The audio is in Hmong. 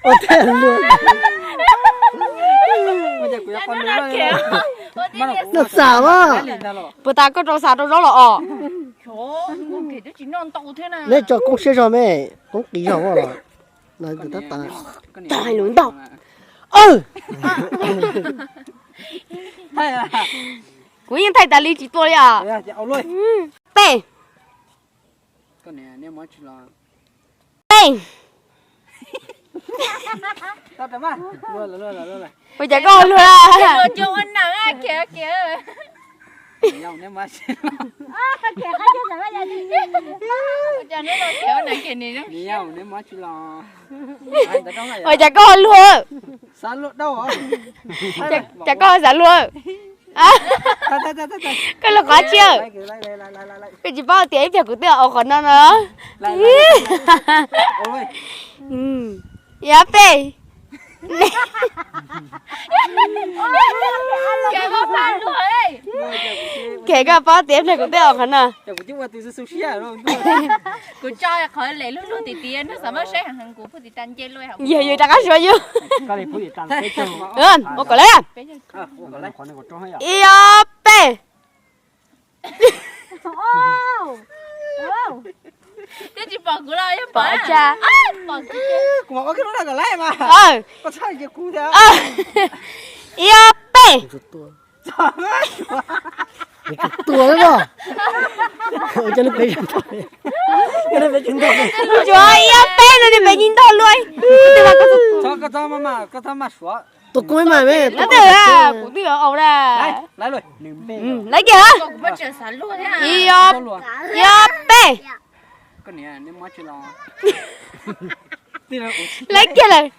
Ua thiaj luag. Noj xav mas. Puas tas koj rau xav rau zaub los os? Neb tso koob siab zog me, koob qis zog os. Cog hais lus ntau. Kuv yeej thaij tas li tsis tua li os. Peb. Peb. Ua cas koj ua luag? Ua cas koj ua luag? Cas koj xav luag? Koj luag qhov tsi? Koj tsis paub tias ib pliag kuv twb ua qhov no no. Ib ob peb. Koj paub tias ib pliag kuv twb ua qhov no. Kuv tso qhov lem lug lug tim tid, nej xav maj saib heev heev kuv pug tim tas nce luaj. Yog yus rov qab suav yus. Ua kom lawm. Ib ob peb. Twb tsis pom kuv los yog pom tsa. Ib ob peb. Tua lawm no. Ua cas nws pem ntog, ua cas nws pem ntog luaj. Tua koob mas me. Kuv twb yuav aus na. Laiv kiag. Ib ob peb. Laiv kiag lawm.